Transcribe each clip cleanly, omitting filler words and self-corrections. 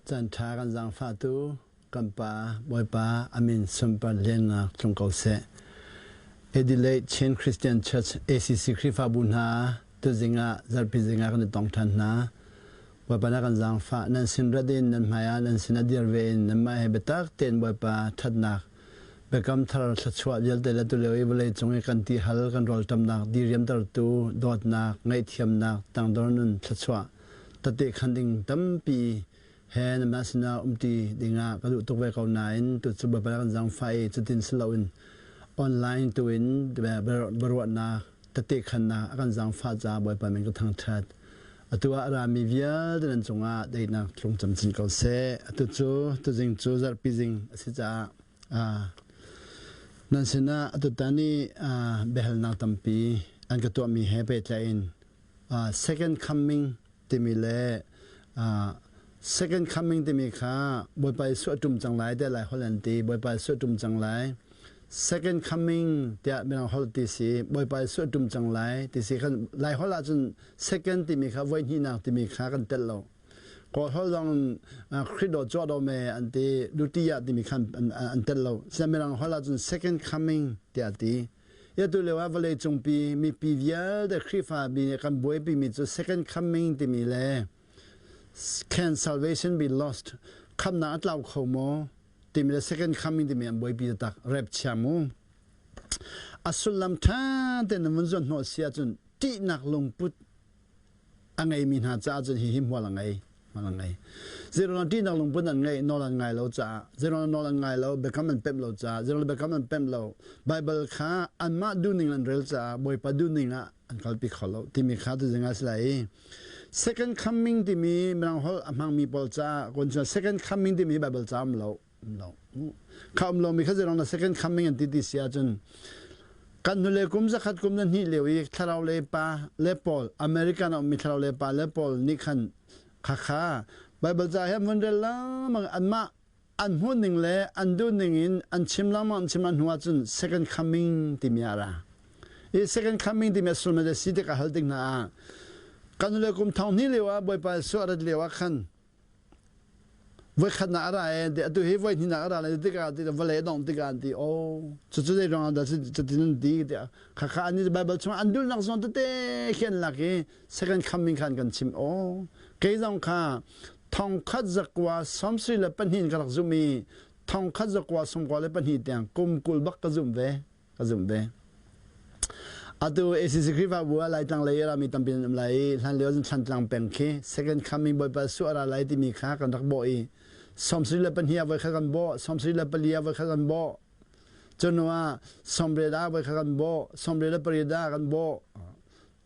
Caan ṭha kan zaangfahtu kan Pa Bawipa a min sunpar lennak tlung ko seh. Adelaide Chin Christian Church ACC Khrihfabu hna tuzing ah zarhpi zing ah kan i tong ṭhan hna. Bawipa na kan zaangfah nan sin rat in nan hmai ah nan sin a dir ve in nanmah he biatak tein Bawipa ṭhatnak biakam thar thluachuah vialte le tulio i vawlei cung i kan tihal kan rawlṭamnak diriamtertu dawtnak ngaihthiamnak tangdor nun thluachuah tete khan ding tampi he nanmah sinah umti dingah ka duh tuk ve ko nain tu cu Bawipa kan zaangfah i cutin si loin online tu in biaruahnak tete khannak a kan zaangfah caah Bawipa min ka thangṭhat. Atu ah a rami vialte nan cungah daihnak tlung camcin ko seh. Atu cu tuzing cu zarhpi zing a si caah nan sinah atutan i biahalnak tampi an ka tuahmi he pehtlaih in second coming timi le second coming timi kha Bawipa Jesuh a ṭum cang lai tiah Lai holh an ti. Bawipa Jesuh a ṭum cang lai. Second coming tiah mirang holh ti si. Bawipa Jesuh a ṭum cang lai ti si. Kan Lai holh ahcun second timi kha voi hnihnak timi kha kan telh lo. Kawl holh zong Khrih dawt cuah do me an ti. Dutiya timi kha an telh lo. Sinain mirang holh ahcun second coming tiah a ti. Atu lio ah vawlei cungpi mipi vialte Khrihfa mi nih kan buaipi mi cu second coming timi le can salvation be lost khamnak a tlau kho maw timi le second coming timi an buaipi taktak rep chia mu a sullam ṭha tein na vun zuan hnawh si ahcun ṭihnak lungput a ngeimi hna caah cun hihi hmual a ngei hmual a ngei zeiruang ṭihnak lungput an ngeih nawl an ngai lo caah zeiruang nawl an ngai lo biakam an pemh lo caah zeiruang biakam an pemh lo Bible kha anmah duhning an rel caah Bawipa duhning ah an kalpi kho lo timi kha tu zing ah si lai i second coming timi mirang holh a hmangmi pawl caah kun second coming timi Bible ca um lo lo kha um lomi kha zeiruang dah second coming an ti ti si ahcun kan hnulei kum zakhat kum na hnih lio i thlarau le pa le paul American a ummi thlarau le pa le paul nih khan khakha Bible ca he mun rel lengmang anmah an hmuh ning le an duh ning in an chim lengmang an chim an hnu ahcun second coming timi a ra i second coming timi a sullam le si tik a hal tik hna ah kan hnulei kum thong hnih lio ah Bawipa Jesuh a rat lio ah khan Voikhatnak a ra e ti atu hi voihnihnak a ra lai tikah ti vawlei a dongh tikah an ti oh cucu zei ruangah dah cutin an ti tiah khakha an Bible chungah an duhnak zawn tete khi an lak i second coming khan kan chim oh kei zong kha thongkhat zakua sawmsarih le pahnih in ka rak zumh i thongkhat zakua sawmkua le pahnih tiang kum 20 bak ka zumh ve ka zumh ve. Atu ACC Khrihfabu ah Laitlang lei rami tampi an um lai i hlan lio cun Thlantlang peng khi second coming Bawipa Jesuh a ra lai timi kha kan rak bawh i 72 ah voikhat kan bawh, 74 ah voikhat kan bawh. Cun ah 80 ah voikhat kan bawh, 88 ah kan bawh,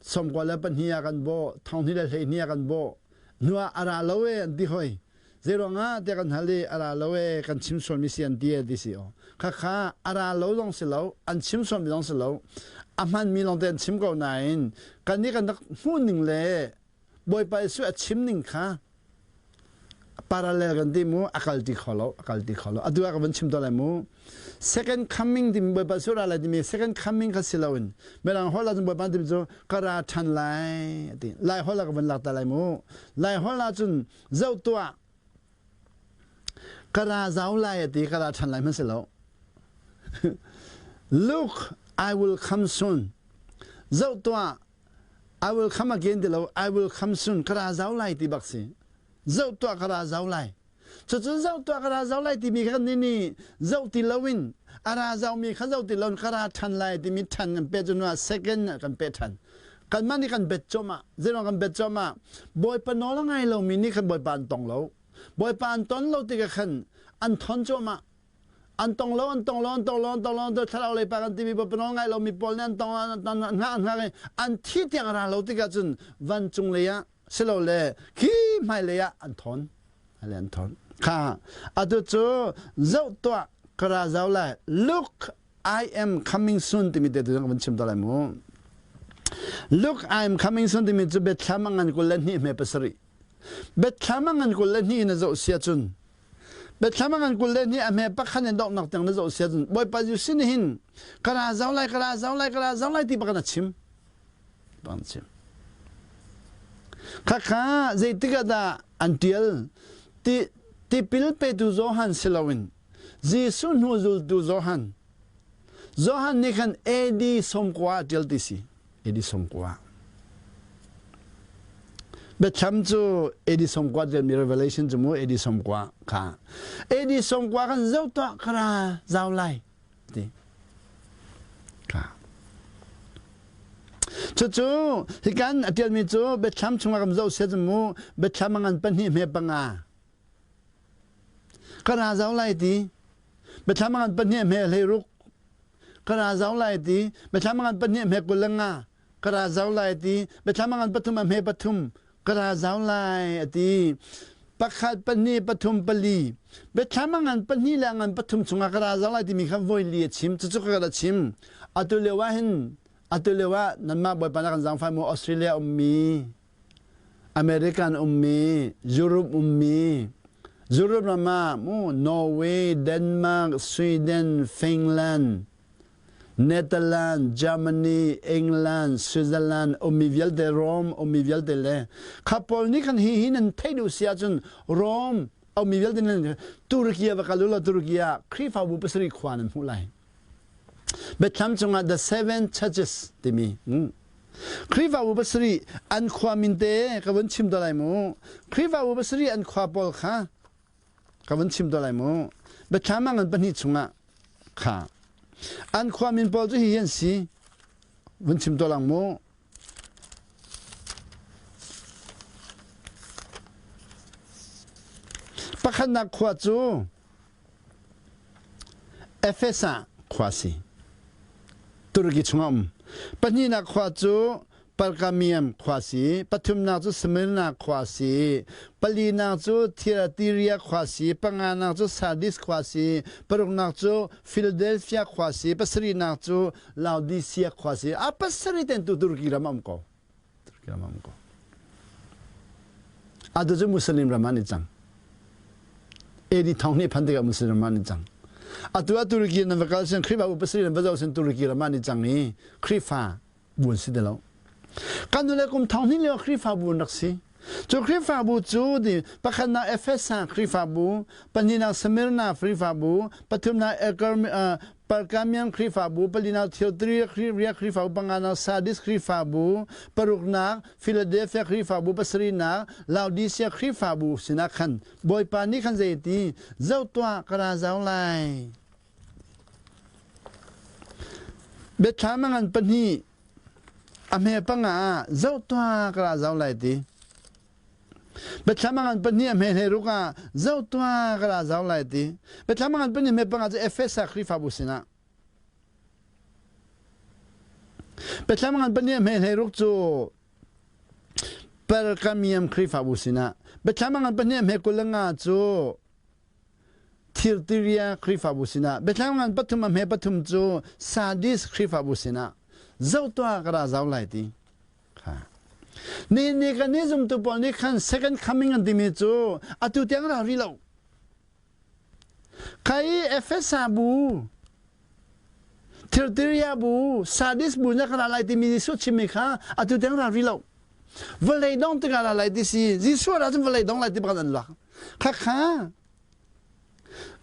92 ah kan bawh, 2012 ah kan bawh. Hnu ah a ra lo e an ti hoi. Zeiruangah tiah kan hal i a ra lo e kan chim sualmi si an ti e ti si aw. Khakha a ra lo zong si lo, an chim sualmi zong si lo, a hmanmi lawngte an chim ko nain kannih kan rak hmuhning le Bawipa Jesuh a chim ning kha parallel kan ti mu a kal ti kho lo a kal ti kho lo atu ah ka van chim to lai mu second coming timi Bawipa Jesuh ra lai timi second coming kha si loin mirang holh ah cun Bawipa timi cu ka ra ṭhan lai ati lai holh ah ka van lak ta lai mu lai holh ah cun zoh tuah ka ra zau lai ati ka ra ṭhan lai hmanh si lo look I will come soon zoh tuah I will come again ti lo I will come soon ka ra zau lai ti bak si zoh tuah ka ra zau lai cucun zoh tuah ka ra zau lai timi kha nih nih zoh ti loin a ra zaumi kha zoh ti loin ka ra ṭhan lai timi ṭhan kan peh cu hnuah second kan peh ṭhan kanmah nih kan bet cuahmah zeiruang kan bet cuahmah Bawipa nawl a ngai lomi nih khan Bawipa an tong lo Bawipa an ton lo tikah khan an thon cuahmah an tong lo an tong lo an tong lo an tong lo an thlarau lei pa kan timi Bawipa nawl ngai lomi pawl nih an tong an hngak an hngak i an thi tiang a ra lo tikah cun vancung lei ah silole khi hmailei ah an thawn an thawn kha atu cu zoh tuah ka ra zau lai look I am coming soon timi te tu kan chim ta lai mu look I am coming soon timi cu biathlam a ngan 22 hme pasarih biathlam a ngan 22 na zoh sia cun biathlam a ngan 22 a hme pakhat in donghnak tiang na zoh sia cun Bawipa Jesuh nih hin ka ra zau lai ka ra zau lai ka ra zau lai ti bak in a chim bang chim. Khakha zeitik ah dah an ṭial? Ti Tipil petu Johan si loin Jesuh hnu zultu Johan. Johan nih khan AD 90 a ṭial ti si. AD 90. Biathlam cu AD 90 ṭialmi Revelation cu mu AD 90 kha. AD 90 kan zoh tuah kara zau lai ti. Kha. Cucu hikan a ṭialmi cu Biathlam chungah kan zoh sia cu mu Biathlam a ngan pahnih hme panga. Ka ra zau lai ti. Biathlam a ngan pahnih hme 16. Ka ra zau lai ti. Biathlam a ngan pahnih hme 25. Ka ra zau lai ti. Biathlam a ngan pathum a hme pathum. Ka ra zau lai a ti. Pakhat, pahnih, pathum, pali. Biathlam a ngan pahnih le a ngan pathum chungah ka ra zau lai timi kha voi li a chim. Cucu ka ra chim. Atu lio ah hin atu lio ah nanmah Bawipa na kan zaangfah mu Australia ummi American ummi, Europe ummi, Europe ram ah mu Norway, Denmark, Sweden, Finland, Netherlands, Germany, England, Switzerland ummi vialte Rome ummi vialte le kha pawl nih khan hi hi nan theih duh si ahcun Rome ummi vialte nan Turkey va kal u law Turkey ah Khrihfabu pasarih khua nan hmuh lai. Biathlam cungah the seven churches timi Khrihfabu pasarih an khua min te ka vun chim ta lai mu. Khrihfabu pasarih an khua pawl kha ka vun chim ta lai mu. Biathlam ah ngan pahnih chungah kha an khua min pawl cu hi an si. Vun chim ta lang mu. Pakhatnak khua cu Efesa khua a si. Turkey chungah um. Pahnihnak khua cu Pergamium khua a si. Pathumnak cu Smyrna khua a si. Palinak cu Thyatira khua a si. Panganak cu Sardis khua a si. Paruknak cu Philadelphia khua a si. Pasarihnak cu Laodicea khua a si. A pasarih ten tu Turkey ram a um ko. Atu cu Muslim ram ah an i cang. AD thong hnih phan tikah Muslim ram ah an i cang. Atu ah Turkey nan va kal sin Khrihfabu pasarih nan va zoh sin Turkey ram ah an i cang i Khrihfa bu an si ti lo. Kan nule kum thong hnih lio Khrihfabu an rak si. Cu Khrihfabu cu di pakhatnak Efesa Khrihfabu, pahnihnak Smyrna Khrihfabu, pathumnak Pergamian Khrihfabu, palinak Thyatira Khrihfabu, panganak Sardis Khrihfabu, paruknak Philadelphia Khrihfabu, pasarihnak Laodicea Khrihfabu sinah khan Bawipa nih khan zei ti zoh tuah ka ra zau lai. Biathlam a ngan pahnih a hme panga ah zoh tuah ka ra zau lai ti. Biathlam a ngan pahnih a hme hlei ruk ah zoh tuah ka ra zau lai ti. Biathlam a ngan pahnih hme panga cu Efesa Khrihfabu sinah. Biathlam a ngan pahnih a hme hlei ruk cu Pergamium Khrihfabu sinah. Biathlam a ngan pahnih a hme 23 cu Thirtiria Khrihfabu sinah. Biathlam ngan pathum a hme pathum cu Sardis Khrihfabu sinah. Zoh tuah ka ra zau lai ti. Ni ni kan ni zumtu pawl nih khan second coming an timi cu atu tiang ra rih lo. Kai Efesa bu, Thirtiria bu, Sardis bu na ka ra lai timi Jesuh chimmi kha atu tiang ra rih lo. Vawlei dong tikah ra lai ti si. Jesuh ra cun vawlei dong lai ti bak an lak. Khakha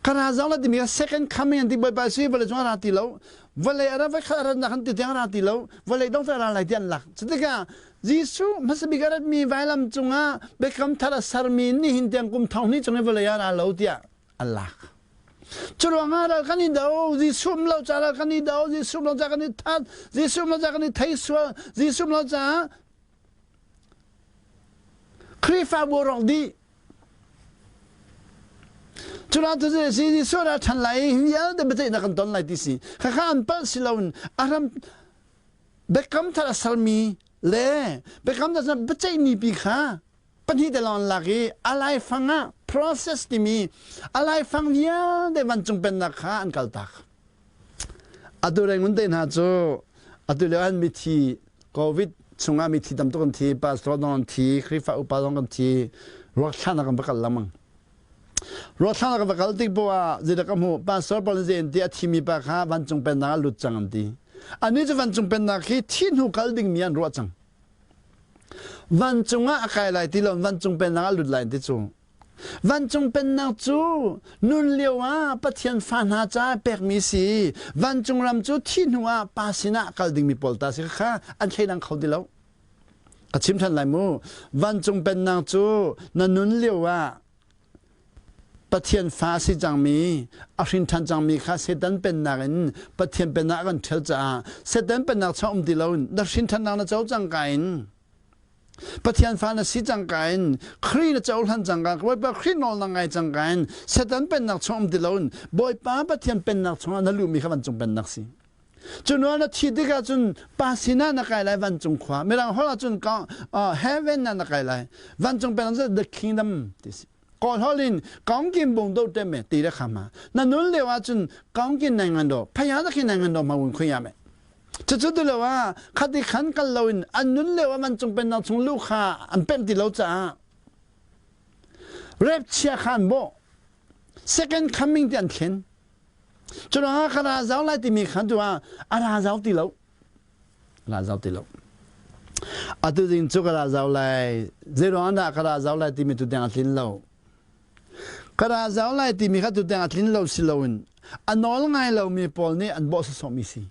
Ka ra zong la timi kha second coming an ti Bawipa si vawlei cung a ra ti lo. Vawlei a ra vai khat a ratnak an ti tiang a ra ti lo. Vawlei dong a ra lai ti an lak. Cutikah Jesuh hmasabik a ratmi vailam cungah biakam thar a sermi nihin tiang kum thong hnih cung i vawlei ah ra lo tiah an lak. Curuangah ral kan i do, Jesuh um lo ca ral kan i do, Jesuh um lo ca kan i that, Jesuh um lo ca kan i thei sual, Jesuh um lo caah Khrihfabu rawk dih. Culang cu si Jesuh ra ṭhan lai i vialte biaceihnak kan ton lai ti si. Khakha an palh si loin a ram biakam thar a sermi le biakam thar biaceihmi pi kha pahnih te lawng an lak i a laifang ah process timi a laifang vialte vancung pennak kha an kaltak. Atu Rangoon te hna cu atu lio an mithi COVID chungah mithi tam tuk an thi, pastor zong an thi, Khrihfa upa zong kan thi, ruak thlahnak kan va kal lengmang. Ruak thlahnak kan va kal tik poah ah zeidah ka hmuh, pastor pawl nih zei an ti, a thimi pa kha vancung pennak ah lut cang an ti. Anih cu vancung pennak hi thi hnu kal dingmi an ruah cang. Vancung ah a kai lai ti lo, vancung pennak ah lut lai an ti cu. Vancung pennak cu nun lio ah Pathian fa hna ca pekmi si. Vancung ram cu thi hnu ah pa sinah kal dingmi pawl ta si kha an thleidang kho ti lo. Ka chim ṭhan lai mu. Vancung pennak cu na nun lio ah Pathian fa a si cangmi, a hrin ṭhan cangmi kha Satan pennak in Pathian pennak a kan ṭhial caah Satan pennak chung um ti loin na hrin ṭhannak na co cangka in Pathian fa na si cangka in Khrih na cohlan cangka Bawipa Khrih nawl na ngai cangka in Satan pennak chung um ti loin Bawipa Pathian pennak chungah na luhmi kha vancung pennak si. Cu nual na thi tikah cun pa sinah na kai lai vancung khua. Mirang holh ahcun heaven ah na kai lai. Vancung pennak cu the kingdom ti si. Kawl holh in kaungkin bung do te me ti le kha ma. Na nun lio ahcun kaungkin nai ngan do, phaya na khi nai ngan do ma wun khuya me. Cucu ti lo ah khati khan kal loin an nun lio ah vancung pennak chung lu kha an pemh ti lo caah rep chia khan bo second coming ti an thlen. Curuangah ka ra zau lai timi kha tu ah a ra zau ti lo. Ra zau ti lo. Atu ding cu ka ra zau lai. Zeiruang dah ka ra zau lai timi tu tiang a tlin lo. Ka ra zau lai timi kha tu tiang a tlin lo si loin a nawl ngai lomi pawl nih an bawh sawsawhmi si.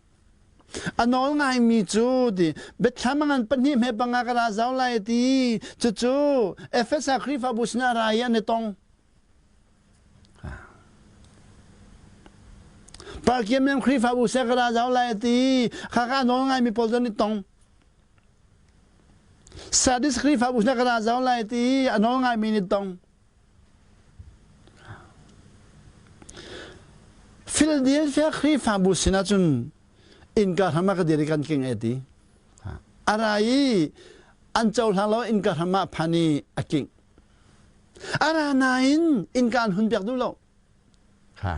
A nawl ngaimi cu ti biathlam a ngan pahnih hme panga ka ra zau lai ti cucu Efesa Khrihfabu sinah ra i an i tong. Parkiam Khrihfabu sekara zau lai ti khaka nawl ngaimi pawl zong nih tong. Sardis Khrihfabu sekara zau lai ti a nawl ngaimi nih tong. Philadelphia Khrihfabu sinah cun innka hram ah ka dir i kan king e ti. A ra i an cohlang lo innka hram ah phan i a king. A ra nain innka an hun piak duh lo. Ha.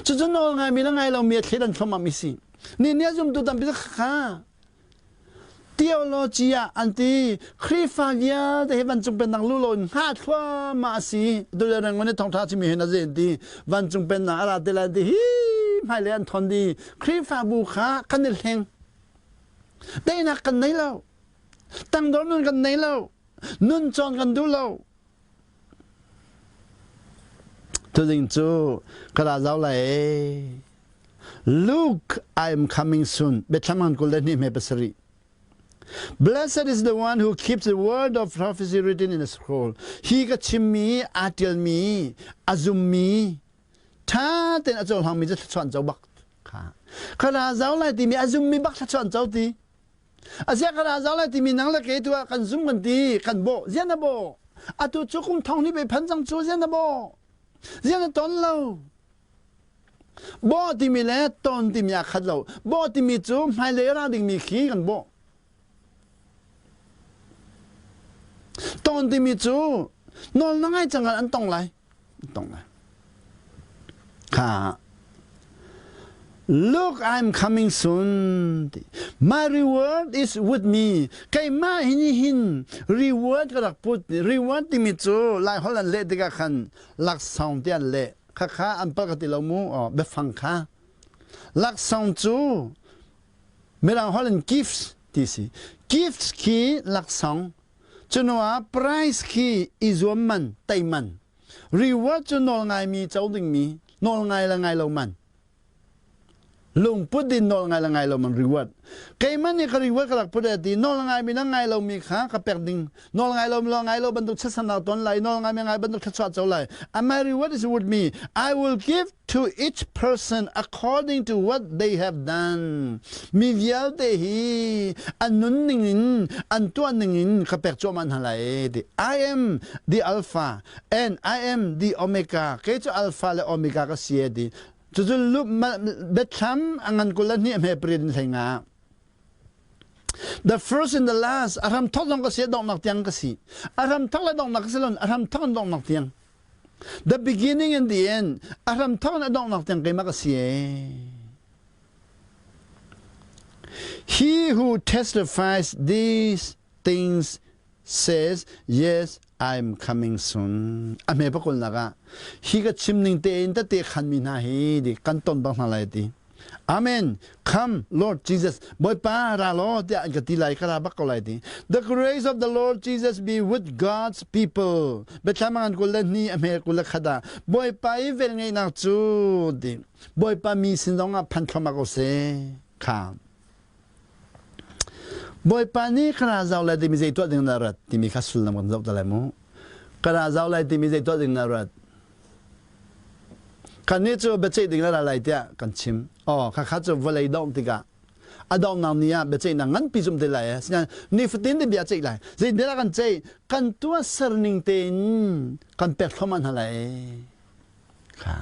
Cucu nawl ngaimi le ngai lomi a thleidan thluahmah mi si. Ni nih a zumtu tampi kha theology ah an ti Khrihfa vialte hi vancung pennak lu lo in hngah thluahmah a si. Tule rengon i thawngṭha chimi hin a zen ti vancung pennak a ra te lai ti hi hmailei an thon di Khrihfabu kha kan i hleng. Teinak kan nei lo. Tangdor nun kan nei lo. Nun cawn kan duh lo. Tuzing cu ka ra zau lai ee. Look, I am coming soon. Biathlam ngan 22 hme pasarih. Blessed is the one who keeps the word of prophecy written in the scroll. Hi ka chimmi, aa ṭialmi, a zummi, ṭha tein a cohlangmi cu thluachuah an co bak. Kha. Ka ra zau lai timi a zummi bak thluachuah an co ti. Aziah ka ra zau lai timi nang le kei tu ah kan zum kan ti kan bawh zian na bawh atu cu kum thong ni pe phan cang cu zian na bawh zian na ton lo bawh timi le ton timi a khat lo bawh timi cu hmailei ra dingmi khi kan bawh ton timi cu nawl na ngai cang an tong lai tong lai kha Look, I'm coming soon. My reward is with me. Keimah hin hin reward ka rak put. Reward timi cu Lai holh an leh tikah khan laksawng ti an leh. Khakha an pal ka ti lo mu. Oh, biafang kha. Laksawng cu Mirang holh in gifts ti si. Gifts khi laksawng. Cunuah price khi i zuam man, tei man. Reward cu nawl ngaimi co dingmi, nawl ngai le ngai lo man. Lungput din nawl ngai le ngai lo man reward. Keimah nih ka reward ka rak put ti nawl ngaimi le ngai lomi kha ka pek ding. Nawl ngai lo lo ngai lo bantuk chasanak ton lai, nawl ngaimi ngai bantuk thluachuah co lai. And my reward is with me. I will give to each person according to what they have done. Mi vialte hi an nunning in an tuahning in ka pek cuahmah hna lai ti. I am the Alpha and I am the Omega. Kei cu Alpha le Omega ka si ti. Cucu biathlam a ngan 22 hme pariat in hlei nga. The first and the last, a hram thok zong ka si, a donghnak tiang ka si. A hram thok le donghnak ka si lo, a hram thok in donghnak tiang. The beginning and the end. A hramthok in a donghnak tiang keimah ka si ee. He who testifies these things says, Yes, I'm coming soon. A hme pakul nak ah hi ka chim ning tein tete khan mi hna hi di kan ton bang hna lai ti. Amen. Come, Lord Jesus. Bawipa ra law tiah an ka ti lai ka ra bak ko lai ti. The grace of the Lord Jesus be with God's people. Biathlam ngan 22 a hme 21 ah Bawipa i velngeihnak cu ti. Bawipa mi sin zong ah phan thluahmah ko seh. Kha. Bawipa nih ka ra zau lai timi zei tuah ding na rat timi kha sullam kan zoh ta lai mu. Ka ra zau lai timi zei tuah ding na rat. Kannih cu biaceih ding na ra lai tiah kan chim. Aw, khakha cu vawlei dongh tikah a donghnak ni ah biaceihnak nganpi zum te lai. Asinain nifatin te bia ceih lai. Zeitindah kan ceih? Kan tuahser ning tein kan pek thluahmah hna lai. Kha.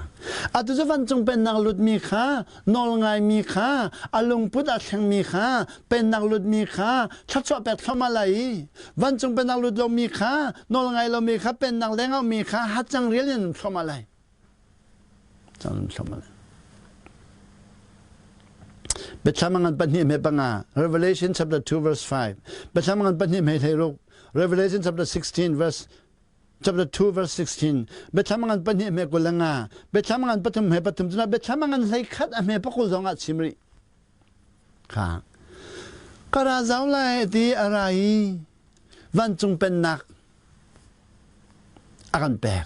Atu cu vancung pennak lutmi kha, nawlngaimi kha, a lungput a thlengmi kha, pennak lutmi kha thluachuah pek thluahmah lai i vancung pennak lut lomi kha, nawlngai lomi kha, pennak lengahmi kha hacang rial in thluahmah lai. Cang thluahmah lai. Biathlam ngan pahnih hme panga Revelation chapter 2 verse 5 Biathlam ngan pahnih hme hleiruk Revelation chapter 16 verse chapter 2 verse 16 Biathlam ngan pahnih hme 25 Biathlam ngan pathum hme pathum cuna Biathlam ngan hlei khat a hme pakul zong ah chim rih kha ka ra zau lai ti a ra i vancung pennak a kan pek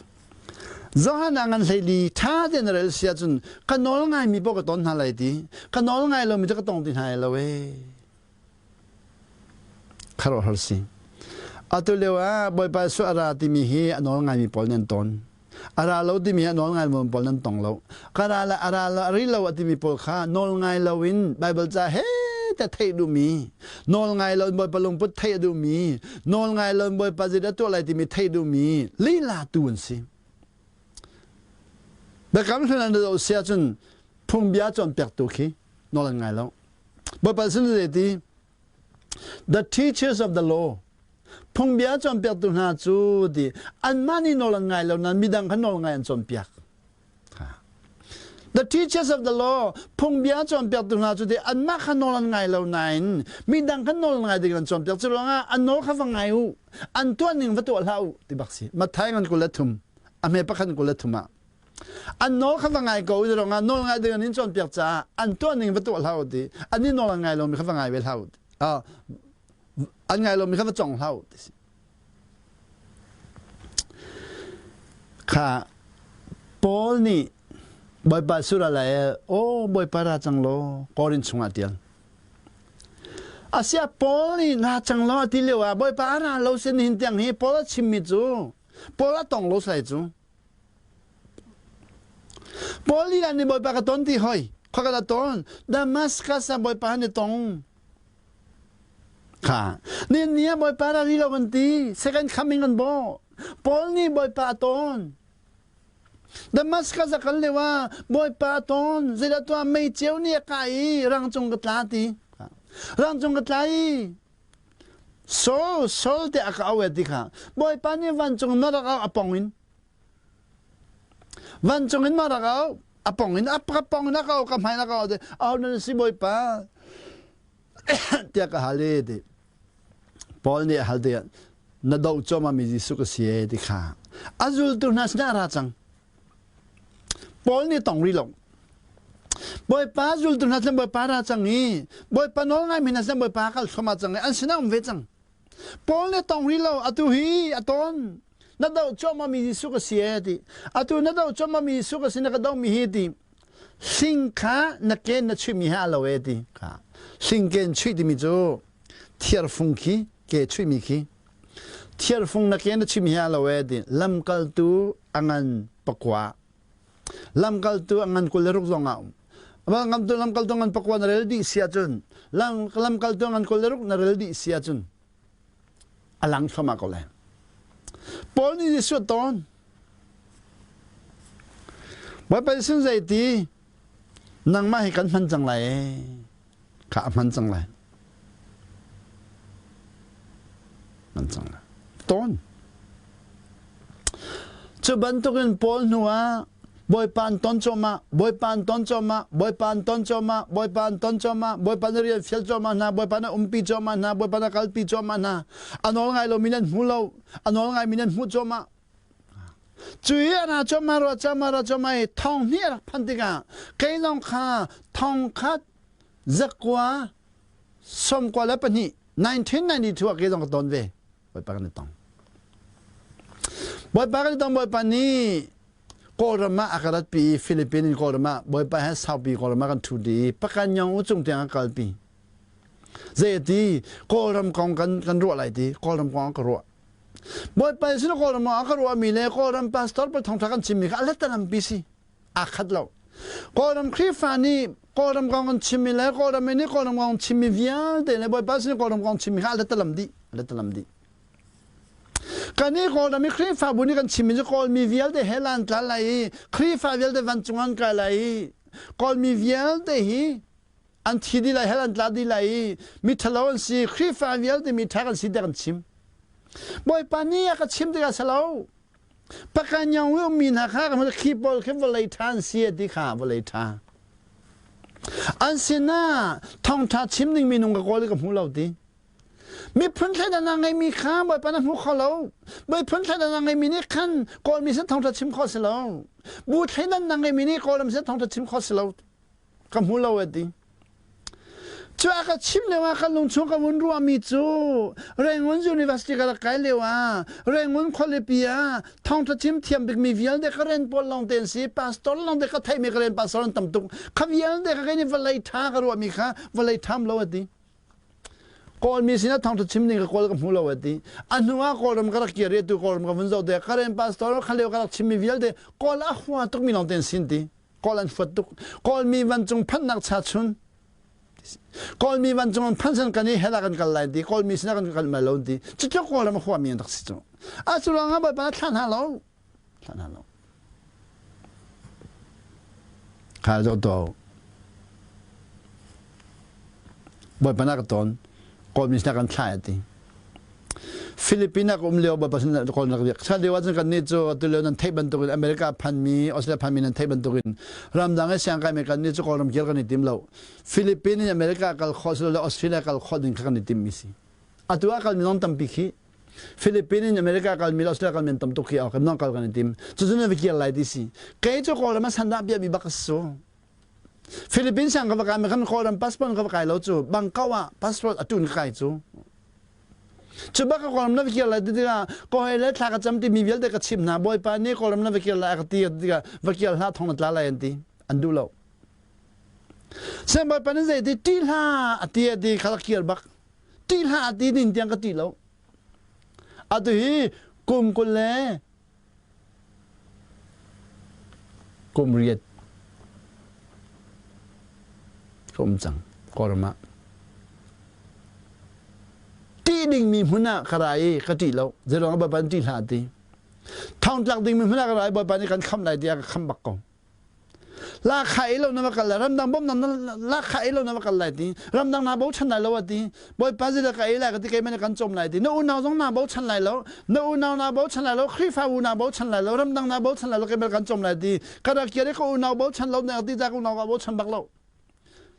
Johan a ngan hlei li tha tein rel sia cun ka nawl ngai mi paoh ka ton hna lai ti ka nawl ngai lo mi cu ka tong ti hna lo e Khuaruahhar si. Atu lio ah Bawipa Jesuh a ra timi hi a nawl ngaimi pawl nan ton. A ra lo timi hi a nawl ngaimi pawl nan tong lo. Ka ra le a ra lo a ri lo a timi pawl kha nawl ngai lo in Baibal ca he te theih duhmi, nawl ngai lo in Bawipa lungput theih a duhmi, nawl ngai lo in Bawipa zeidah tuah lai timi theih duhmi lila tu an si. Biakam hlun an zoh si ahcun phungbia cawnpiaktu khi nawl an ngai lo. Bawipa sin zei ti The teachers of the law phungbia cawnpiaktu hna cu ti anmah nih nawl an ngai lo nain midang kha nawl ngai an cawnpiak. The teachers of the law phungbia cawnpiaktu hna cu ti anmah kha nawl an ngai lo nain midang kha nawl ngai ding an cawnpiak cu ruangah an nawl kha va ngai u an tuah ning va tuah hlah u ti bak si Matthai ngan 23 a hme pakhat 23 ah An nawl kha va ngai ko i ruangah nawl ngai ding an in cawnpiak caah an tuah ning va tuah hlah u ti. An i nawl an ngai lomi kha va ngai ve hlah u. An ngai lomi kha va cong hlah u ti si. Kha Paul nih Bawipa sura lai aw Bawipa ra cang law Korin chungah tial. Asia Paul nih ra cang law ti lio ah Bawipa a ra lo sin hin tiang hi Paul a chimmi cu Paul a tong lo sai cu. Paul lila nih Bawipa ka ton ti hoi. Khua ka ton. Damascus ah Bawipa an i tong. Kha. Ni ni ah Bawipa ra ri lo kan ti. Second coming kan bawh. Paul nih Bawipa a ton. Damascus a kal lio ah Bawipa a ton. Zeidah tuah mei ceu nih a kah i rangcung ka tla ti. Rangcung ka tla i Saul, Saul tiah a ka auh ti kha Bawipa nih vancung in rak auh a pong in vancung in ma rak auh a pong in a ka pong in a ka auh ka hmai in a ka auh ti aho nan si Bawipa tiah ka hal i ti Paul nih a hal ti na doh cuahmah mi Jesuh ka si e ti kha a zultu hna sinah a ra cang Paul nih tong rih lo. Bawipa zultu hna sin Bawipa ra cang i Bawipa nawl ngaimi hna sin Bawipa kal thluahmah cang i an sinah um ve cang. Paul nih tong rih lo atu hi a ton. Na doh cuahmah mi Jesuh ka si e ti. Atu na doh cuahmah mi Jesuh ka si na ka doh mi hi ti. Hling kha na ken na chuih mi he a lo e ti. Kha. Hling ken chuih timi cu thiarfung khi ke chuih mi khi Thiarfung na ke na chim hi a lo e ti lamkaltu a ngan pakua lamkaltu a ngan 26 zong ah um lamkaltu lamkaltu ngan pakua na rel dih si ahcun lamkaltu ngan 26 na rel dih si ahcun a lang thluahmah ko lai Paul nih Jesuh tawn Bawipa sin zei ti nangmah hi kan hman cang lai kha a hman cang lai hman cang lai tawn cu bantukin Paul hnu ah Bawipa an ton cuahmah Bawipa an ton cuahmah Bawipa an ton cuahmah Bawipa an ton cuahmah Bawipa na rian fial cuahmah hna Bawipa na umpi cuahmah hna Bawipa na kalpi cuahmah hna a nawl ngai lomi nan hmu lo a nawl ngaimi nan hmuh cuahmah. Cu i a ra cuahmah rua cuahmah rua cuahmah i thong hnih a rak phanh tikah kei zong kha thong khat 1992 1992 ah kei zong ka ton ve. Bawipa kan i tong. Bawipa kan i tong Bawipa nih Kawlram ah a ka ratpi i Philippines in Kawlram ah Bawipa he saupi Kawlram ah kan ṭhu dih i Pakanyong u cung tiang a kalpi. Zei a ti Kawlram kong kan kan ruah lai ti Kawlram kong ka ruah. Bawipa sin Kawlram ah ka ruahmi le Kawlram pastor pawl thawngṭha kan chimmi kha a let si. Aa khat lo. Kawlram Khrihfa nih Kawlram kong kan chimmi le Kawlram nih Kawlram kong chimmi vialte le Bawipa sin Kawlram kong chimmi kha a let dih. A let dih. Kan i Kawlram i Khrihfabu nih kan chimmi cu Kawlmi vialte he lan tla lai i Khrihfa vialte vancung an kai lai i Kawlmi vialte hi an thi dih lai hell an tla dih lai i mi ṭhalo an si Khrihfa vialte mi ṭha kan si tiah kan chim. Bawipa nih a ka chim tikah si lo. Pakanyang i ummi hna kha khi pawl khi vawlei ṭha an si a ti kha vawlei ṭha. An sinah thawngṭha chim ding minung ka kawl i ka hmu lo ti. Miphun thleidannak ngeimi kha Bawipa na hmu kho lo. Miphun thleidannak ngeimi nih khan Kawlmi sin thawngṭha chim khawh si lo. Bu thleidannak ngeimi nih Kawlram sin thawngṭha chim khawh si lo. Ka hmu lo a ti. Cu a ka chim lio ah ka lungchung ka vun ruahmi cu Rangoon University ka rak kai lio ah Rangoon khualipi ah thawngṭha chim thiam bikmi vialte ka rian pawl lawng te an si. Pastor lawng te ka theihmi ka rian pastor an tam tuk. Kha vialte ka kei nih vawlei ṭha ka ruahmi kha vawlei ṭham lo a ti. Kawlmi sinah thawngṭha chim ding ka kawl ka hmu lo a ti. A hnu ah Kawlram ka rak kir i atu Kawlram ka vun zoh te Karen pastor kha lio ka rak chimmi vialte Kawl a hua tukmi lawng te an sin ti. Kawl an huat tuk. Kawlmi vancung phanhnak cha chun. Kawlmi vancung an phanh san kan i hell ah kan kal lai ti. Kawlmi sinah kan kal mai lo ti. Cucu Kawlram a huami an rak si cu. A cu ruangah Bawipa thlah hna lo. Thlah hna lo. Kha zoh to. Bawipa na ka tawn. Kawlmi sinah kan thlah a ti. Philippines ah ka um lio Bawipa sin kawl nak riak. Sa lio ahcun kan nih cu atu lio nan theih bantukin America phanmi, Australia phanmi nan theih bantukin ramdang i siangkai mi kan nih cu Kawlram kir kan i tim lo. Philippines in America kal khawh silo le Australia kal khawh ding kha kan i tim mi si. Atu ah kalmi zong tampi khi. Philippines in America kalmi le Australia kalmi an tam tuk khi kan nong kal kan i tim. Cucu na va kir lai ti si. Kei cu Kawlram ah sandah piahmi bak a si. Philippines sang ka va kai ma kan Kawlram passport ka va kai lo cu Bangkok ah passport a tun ka kai cu. Cu bak ka Kawlram na va kir lai ti tikah kawi le thla ka cam ti mi vialte ka chim hna Bawipa nih Kawlram na va kir lai a ka ti tikah va kir hlah thong na tla lai an ti. An duh lo. Sen Bawipa nih zei ti ṭih hlah a ti a ti kha ka kir bak. Ṭih hlah a ti nin tiang ka ṭih lo. Atu hi kum 20 le kum riat ka um cang Kawlram ah. Ṭih dingmi hmun ah ka ra i ka ṭih lo. Zeiruang ah Bawipa nih ṭih hlah a ti. Thongtlak dingmi hmun ah ka ra i Bawipa nih kan khamh lai tiah ka khamh bak ko. Lahkhah ei lo na va kal lai ramdang bawmhnak na lahkhah ei lo na va kal lai ti ramdang naa bochan lai lo a ti bawipa zeidah ka ei lai ka ti keimah nih kan cawm lai ti na unau zong naa bochan lai lo na unau naa bochan lai lo Khrihfabu naa bochan lai lo ramdang naa bochan lai lo keimah kan cawm lai ti ka rak kir i ka unau bochan lo na ti ta ka unau ka bochan bak lo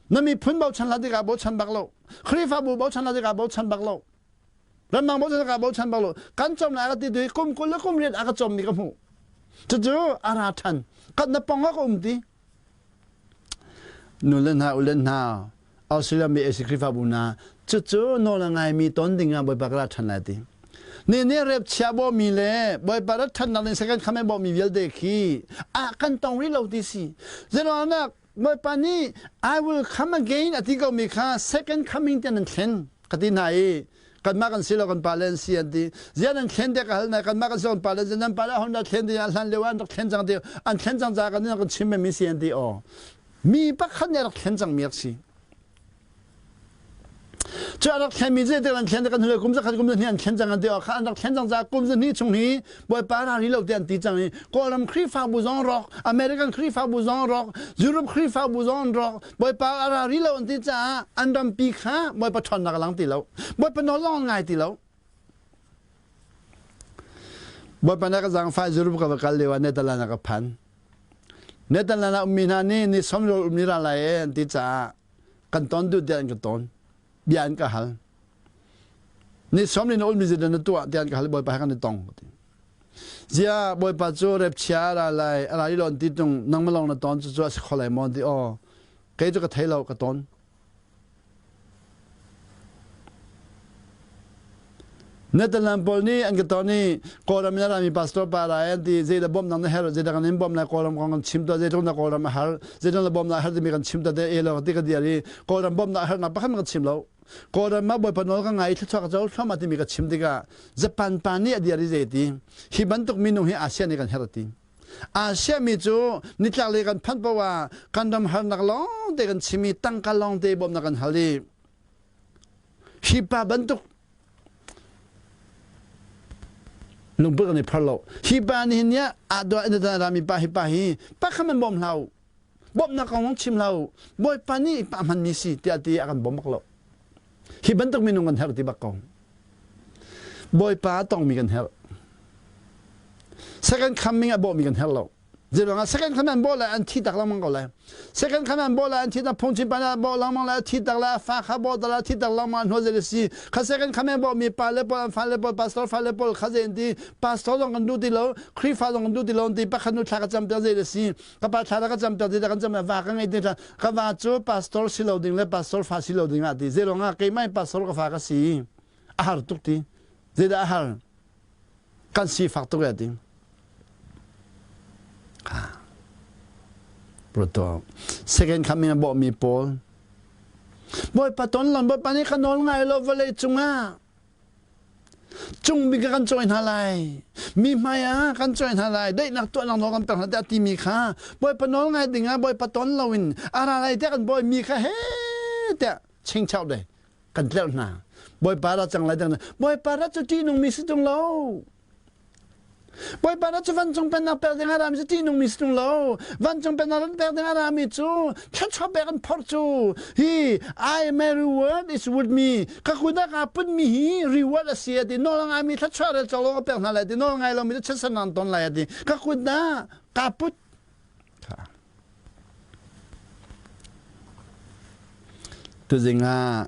na miphun bochan la tikah bochan bak lo Khrihfabu bochan la tikah bochan bak lo ramdang bochan ka bochan bak lo kan cawm lai ka ti tu kum 20 le kum riat a ka cawm mi ka hmuh cucu a ra ṭhan kan na pong ah ka um ti nu le hna u le hna Australia mi AC Khrihfabu na cucu nawl a ngaimi ton ding ah Bawipa ka ra ṭhan lai ti ni nih rep chia bo mi le Bawipa ra ṭhannak ding second khame bo mi vialte khi a kan tong rih lo ti si zeruangah Bawipa nih I will come again a ti ko mi kha second coming tian an thlen ka ti hna i kanmah kan si lo kan pa le an si an ti zian an thlen te ka hal na kanmah kan si kan pa le nan pa le hon da thlen ti hlan lio an rak thlen cang ti an thlen cang ca kan kan chim mi si an ti aw mi pakhat nih rak thlen cang mi rak si Cu a rak thlenmi zeitik an thlen kan hnu kum zakhat kum zahnih an thlen cang an ti kha an rak thlen cang caah kum zahnih chung hi Bawipa ra ri lo ti an ti cang i Kawlram Khrihfabu zong rawk American Khrihfabu zong rawk Europe Khrihfabu zong rawk Bawipa a ra ri lo an ti caah an rampi kha Bawipa ṭhawnnak a lang ti lo Bawipa nawl zong an ngai ti lo Bawipa na ka zaangfah Europe ka va kal lio ah Netherlands ah ka phan Netherlands ah ummi hna nih ni som rawl um ni ra lai e an ti caah kan ton duh tiah an ka ton bia an ka hal ni som ni na ulmi zeidah na tuah tiah an ka hal bawipa he kan i tong ka ti. Zia Bawipa cu rep chia a ra lai, a ra i lon ti tung nangmah lawng na ton cu cu a si kho lai maw ti aw. Kei cu ka thei lo ka ton. Netherlands pawl nih an ka ton i Kawlram in a rami pastor pa rai an ti zeidah bawmhnak na herh zeidah kan in bawmh lai Kawlram kong kan chim tuah zeitluk na Kawlram a har zeitluk na bawmhnak a har timi kan chim tuah te e lo ti ka dir i Kawlram bawmhnak a harnak pakhat kan chim lo Kawlram ah Bawipa nawl ka ngai i thluachuah ka co thluahmah timi ka chim tikah Japan pa nih a dir i zei ti hi bantuk minung hi ASEAN nih kan herh a ti Asia mi cu nitlaklei kan phanh paoh ah kan ram harnak lawng te kan chim i tangka lawng te bawmhnak kan hal i hi pa bantuk lungput kan i phar lo. Hi pa nih hin nih ah dua in rami pa hi pa hi pakhat man bawm hlah u. Bawmhnak kong chim hlah u. Bawipa nih pa hmanmi si tiah ti a kan bawm bak lo. Hi bantuk minung kan herh ti bak ko. Bawipa tongmi kan herh. Second coming a bawhmi kan herh lo. Zeiruangah second coming an bawh lai an thi tak lengmang ko lai. Second coming an bawh lai an thi tak phungchim pa na bawh lengmang lai thi tak lai fa kha bawh tak lai thi tak lengmang hnu zei si. Kha second coming bawh mi pa le pawl an fa le pawl pastor fa le pawl kha zei an ti pastor zong kan duh ti lo Khrihfa zong kan duh ti lo an ti pakhat nu thla ka cam piak zei si. Ka pa thla ka cam piak ti kan cam va ka ngei ti ka va cu pastor si lo ding le pastor fa si lo ding ah ti zeiruangah keimah pastor ka fa ka si a har tuk ti zeidah a har kan sifak tuk ya ti Proto second coming a bawhmi pawl Bawipa ton lon Bawipa nih ka nawl ngai lo vawlei cungah Cung bik ah kan cawi hna lai. Mi hmai ah kan cawi hna lai. Daihnak tuahnak nawl kan pek hna tiah timi kha Bawipa nawl ngai ding ah Bawipa ton loin a ra lai tiah kan bawi mi kha he tiah chingchau dei kan tlerh hna. Bawipa ra cang lai dang Bawipa ra cu ṭihnungmi si tung lo. Bawipa na cu vancung pennak pek ding a rami cu ṭihnungmi si ṭung lo. Vancung pennak ran pek ding a rami cu thluachuah pek an phorh cu hi I my reward is with me. Ka kut ah kaa putmi hi reward a si a ti. Nawl a ngaimi thluachuah rel cawk lo ka pek hna lai ti. Nawl ngai lomi cu chiatsernak an ton lai a ti. Ka kut ah kaa put. Tuzing ah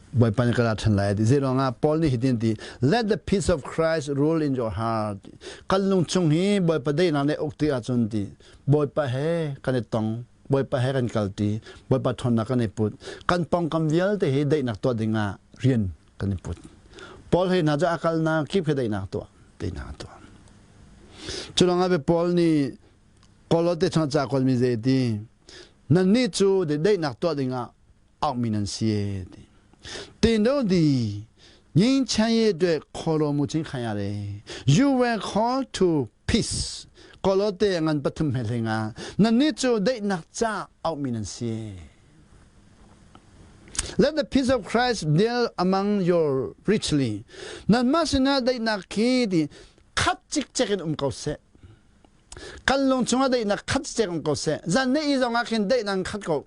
Bawipa nih ka ra ṭhan lai a ti. Zeiruangah Paul nih hitin ti, Let the peace of Christ rule in your heart. Kan lungchung hi Bawipa daihnak nih uk ti ahcun ti, Bawipa he kan i tong, Bawipa he kan kalṭi, Bawipa ṭhawnnak kan i put. Kan pawngkam vialte hi daihnak tuah dingah rian kan i put. Paul he hna cu a kalnak kip he daihnak tuah, daihnak tuah. Cu lawngah Paul nih Kolote chung ca kuatmi zei ti, nannih cu daihnak tuah dingah auhmi nan si ti. 顶到的人前一对可罗母亲看下嘞，You were called to peace. Kolote ngan pathum he hlenga nannih cu daihnak ca auhmi nan si. Let the peace of Christ dwell among you richly. Nanmah sinah daihnak khi ti khat cikcek in um ko seh. Kan lung chungah daihnak khat cikcek um ko seh. Zan na i zongah khin daihnak khat ko.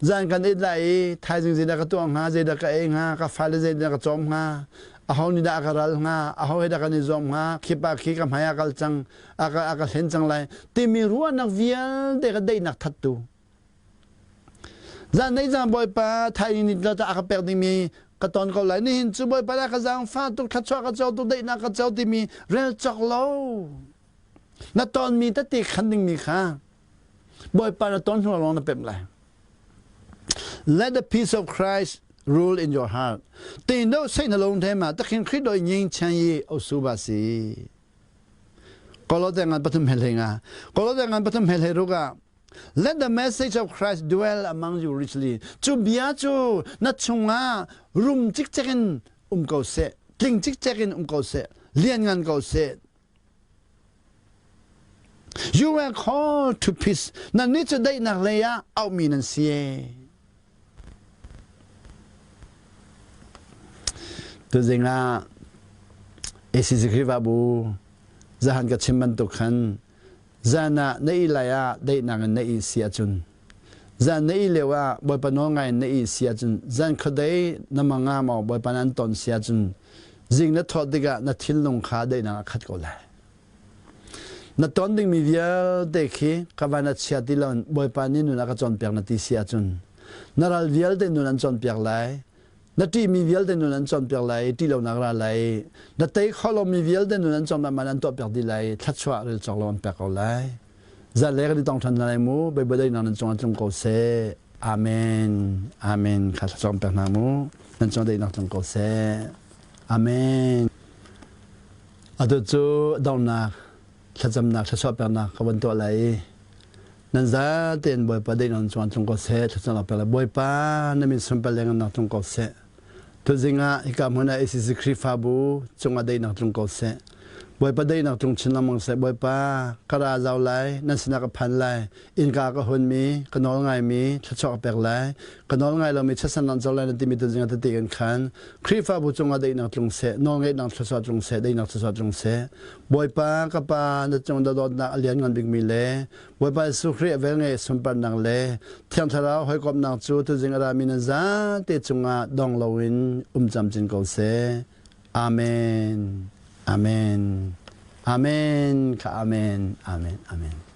Zan kan it lai i thaizing zeidah ka tuah hnga, zeidah ka ei hnga, ka fale zeidah ka cawm hnga, aho nih dah a ka ral hnga, aho he dah kan i zuam hnga, khi pa khi ka hmai ah kal cang, a ka, a ka hlen cang lai, timi ruahnak vialte ka daihnak thattu. Zan nei zan Bawipa thaizing ni ta a ka pek dingmi ka ton ko lai. Nihin cu Bawipa dah ka zaangfah tuk, thluachuah ka co tuk, daihnak ka co timi rel cawk lo. Na tonmi tete khan dingmi kha Bawipa na ton hnu lawng na pemh lai. Let the peace of Christ rule in your heart. 定到谁的龙天嘛，得看佢对人情义有数吧是。嗰攞只眼不同平啊，嗰攞只眼不同平平个。Let the message of Christ dwell among you richly. cu bia cu na chungah rum cikcek in um ko seh, tling cikcek in um ko seh, lianngan ko seh. You were called to peace. Nannih cu daihnak lei ah auhmi nan si. Tuzing ah ACC Khrihfabu zahan ka chim bantuk khan zan ah na ih lai ah daihnak in na ih si ahcun zan na ih lio ah Bawipa nawl ngai in na ih si ahcun zan khuadei na mang ah maw Bawipa nan ton si ahcun Zing na thawh tikah na thinlung kha daihnak a khat ko lai. Na ton dingmi vialte khi ka van a chia ti lo Bawipa nih nun a ka cawnpiak na ti si ahcun na ral vialte nun an cawnpiak lai. Na ṭihmi vialte nun an cawnpiak lai i ṭih lonak ra lai. Na tei khawh lomi vialte nun an cawnpiak man an tuahpiak dih lai i thluachuah rel cawk lo an pek ko lai. Zanlei kan i tong ṭhan hna lai mu. Baibal daihnak nan cungah tlung ko seh. Amen. Amen. Kha thluachuah kan pek hna mu. Nan cungah daihnak tlung ko seh. Amen. Atu cu donghnak thlacamnak thluachuah peknak ka van tuah lai i nan zatein Bawipa daihnak nan cungah tlung ko seh thlacamnak pek lai. Bawipa na min sunpar lengannak tlung ko seh. Tuzing ah hika hmun ah ACC Khrihfabu cungah daihnak tlung ko seh. Bawipa daihnak tlung chin lengmang seh. Bawipa ka ra zau lai, nan sinah ka phan lai. Innka ka hunmi, ka nawl ngaimi thluachuah ka pek lai. Ka nawl ngai lomi chiatsan nan co lai na timi tuzing ah tete kan khan. Khrihfabu cungah daihnak tlung seh, nawlngeihnak thluachuah tlung seh, daihnak thluachuah tlung seh. Bawipa ka Pa na cung na dawtnak a lianngan bikmi le Bawipa Jesuh Khrih a velngeih sunparnak le Thiang Thlarau hawikomhnak cu tuzing a rami nan zate cungah dong loin um camcin ko seh. Amen. Amen. Amen. Ka amen. Amen. Amen.